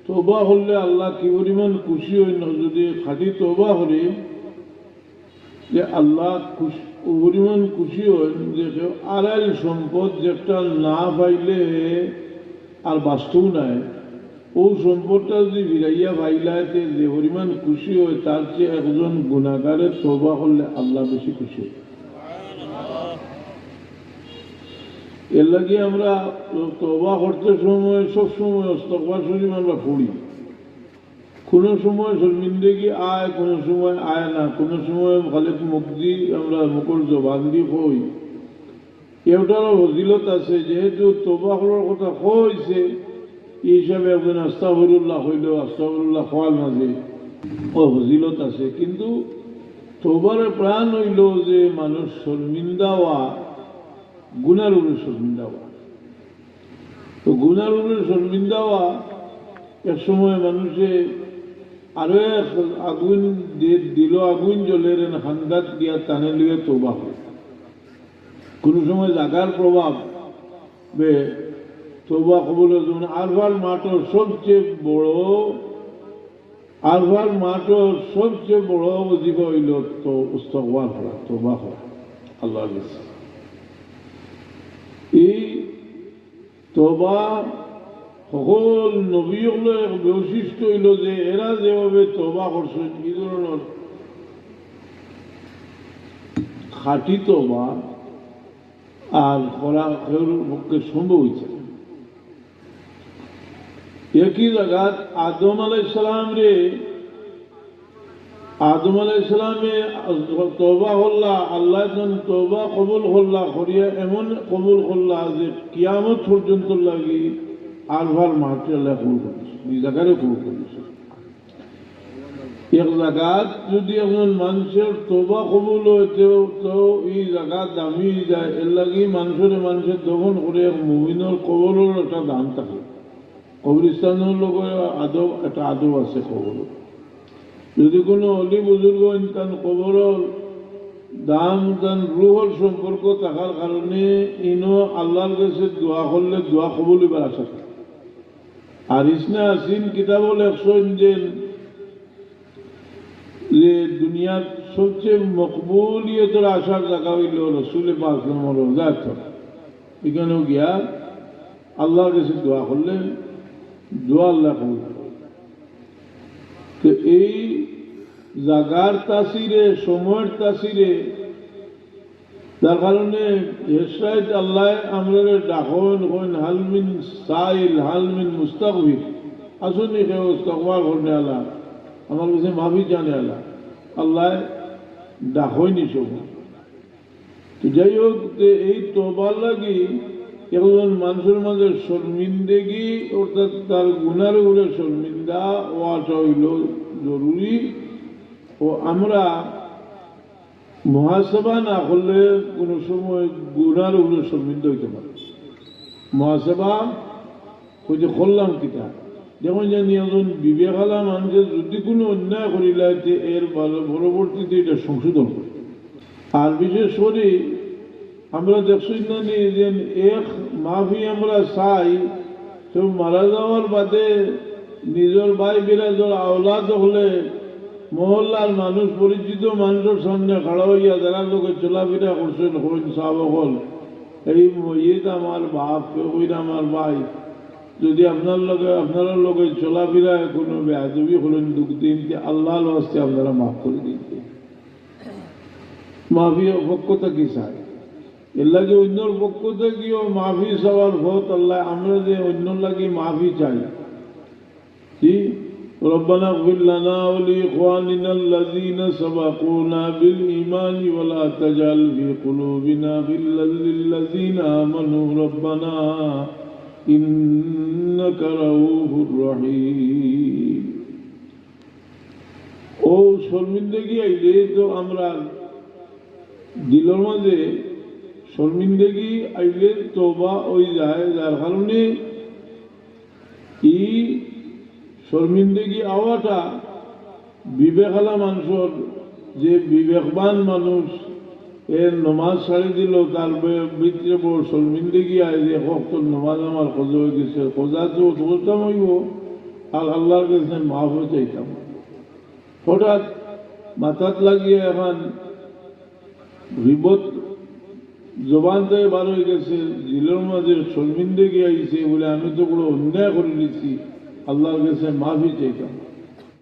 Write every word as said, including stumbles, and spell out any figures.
তওবা করলে আল্লাহ কি পরিমাণ খুশি অইন, যদি খাঁটি তওবা করি, যে আল্লাহ খুশ-, ও পরিমাণ খুশি অইন যে কেউ আড়াইল সম্পদ যেটা না পাইলে আর বাঁচতও নায়, ও সম্পদটা যদি ফিরাইয়া পাইলায়, তে যে পরিমাণ খুশি অয়, তার চেয়ে একজন গুনাহগারে তওবা করলে আল্লাহ বেশি খুশি অয়। এর লাগি আমরা তওবা করতে সময়, সব সময় আস্তাগফিরুল্লাহ শরীফ আমরা পড়ি। কোনো সময় শর্মিন্দেগি আয়, কোনো সময় আয় না, কোনো সময় খালি মুখ দি আমরা মুখর জবান দি কই। এটারও ফজিলত আছে, যেহেতু তওবা করার কথা কইছে, এই হিসাবে একজন আস্তাগফিরুল্লাহ কইলেও আস্তাগফিরুল্লাহ কওয়ার মাঝে ও ফজিলত আছে। কিন্তু তওবার প্রাণ অইল যে মানুষ শর্মিন্দা অওয়া, গুনার উপরে শর্মিন্দা অওয়া। তো গুনার উপরে শর্মিন্দা অওয়া, এক সময় মানুষে আরো এক আগুন দি-, দিল, আগুন জ্বলের এন খান্দাত গিয়া টানে লইয়া তওবা করে। কোনো সময় জাগার প্রভাব বে তওবা কবুল অয়। যেমন আরফার মাঠর সবচেয়ে বড়, আরফার মাঠর সবচেয়ে বড় ওজিফা অইল তো ইস্তেগফার করা, তওবা করা আল্লাহর কাছে। এই তওবা সকল নবী অকলর এক বৈশিষ্ট্য অইল যে এরা যেভাবে তওবা করছেন, এই ধরনের খাঁটি তওবা আর করা কেউর পক্ষে সম্ভব অইছে না। একই জাগাত আদম আলাইহিস সালামরে, আদম আলাইহিস সালামে তওবা করলা, আল্লাহ তখন তওবা কবুল করলা, করিয়া এমন কবুল করলা যে কিয়ামত পর্যন্ত লাগি আরফার মাঠে আল্লাহ কবুল করছে, এই জাগারে কবুল করছে। এক জাগাত যদি একজন মানুষর তওবা কবুল অয়, তো, তো এই জাগাত দামি অই যায়। এর লাগি মানুষরে মানুষে দফন করে এক মুমিনর কবরর একটা দাম থাকে। কবরস্থানর লগে আদব, একটা আদব আছে কবর। যদি কোনো অলি বুজুর্গ অইন, তান কবরর দাম, তান রুহর সম্পর্ক থাকার কারণে ইনো আল্লাহর কাছে দোয়া করলে দোয়া কবুল অইবার আশা থাকে। আর ইসনা আসিন কিতাবও লেখছইন যে, যে দুনিয়ার সবচেয়ে মকবুলিয়তর আশার জাগা অইল রসুল পাক সাল্লাল্লাহু আলাইহি ওয়াসাল্লামর রওজা। এখানেও গিয়া আল্লাহর কাছে দোয়া করলে দোয়া আল্লাহ কবুল করে। তো এই জাগার তাসিরে, সময়র তাসিরে, যার কারণে হেশাইত আল্লাহ আমরারে ডাকইন, কইন, "হাল মিন সাইল, হাল মিন মুস্তাগফির।" আসুনি কেউ ইস্তেগফার করনে আলা, আমার কাছে মাফি চানে আলা। আল্লাহ ডাকইন ই সময়। তো যাই হোক, যে এই তওবার লাগি একজন মানুষর মাঝে শর্মিন্দেগি, অর্থাৎ তার গুনার উপরে শর্মিন্দা অওয়াটা অইল জরুরি। ও আমরা মুহাসাবা না করলে কোনো সময় গুনার উপরে শর্মিন্দা অইতে পারে। মুহাসাবা অই যে করলাম কিতা, যেমন জানি একজন বিবেকআলা মানুষে যদি কোনো অন্যায় করিলায়, তে এর ভালো পরবর্তীতে এটা সংশোধন করে। আর বিশেষ করি আমরা দেখছি না নি যে এক মাফি আমরা চাই, তো মারা যাওয়ার বাদে নিজর ভাই বিরাদর আওলাদ অকলে মহল্লার মানুষ, পরিচিত মানুষর সামনে খাড়া অইয়া যারার লগে চলাফিরা করছইন, কইন, "সাব অকল, এই মইত আমার বাপ, কেউ কইরা আমার ভাই, যদি আপনার লগে, আপনারার লগে চলাফিরায় কোনো বেয়াদবি করইন, দুখ দেইন, তে আল্লাহর ওয়াস্তে আপনারা মাফ করি দিন।" মাফি পক্ষ থাকি চাই। এর লাগি অইন্যর পক্ষ থাকিও মাফি চাওয়ার পথ আল্লাহ, আমরা যে অইন্যর লাগি মাফি চাই, জি, ربنا اغفر لنا ولإخواننا الذين سبقونا بالإيمان ولا تجعل في قلوبنا غلا للذين آمنوا ربنا إنك رؤوف رحيم। ও শর্মিন্দেগি আইলে তো আমরা দিলর মাঝে শর্মিন্দেগি আইলে তওবা অই যায়, যার কারণে ই শর্মিন্দেগি আওয়াটা বিবেকআলা মানুষর, যে বিবেকবান মানুষ, এর নমাজ ছাড়ি দিল, তার বে-, ভিতরে বড় শর্মিন্দেগি আয় যে, "হক, তোর নমাজ আমার কজা অই গেছে।" কজা তো অতটা অইব, আর আল্লাহর কাছে মাফও চাইতাম। হঠাৎ মাথাত লাগিয়া এখন গিবত জবান থাকি বার অই গেছে, দিলর মাঝে শরমিন্দে গিয়া আইছে বলে, আমি তো বড় অন্যায় করি দিছি, আল্লাহর কাছে মাফি চাইতাম।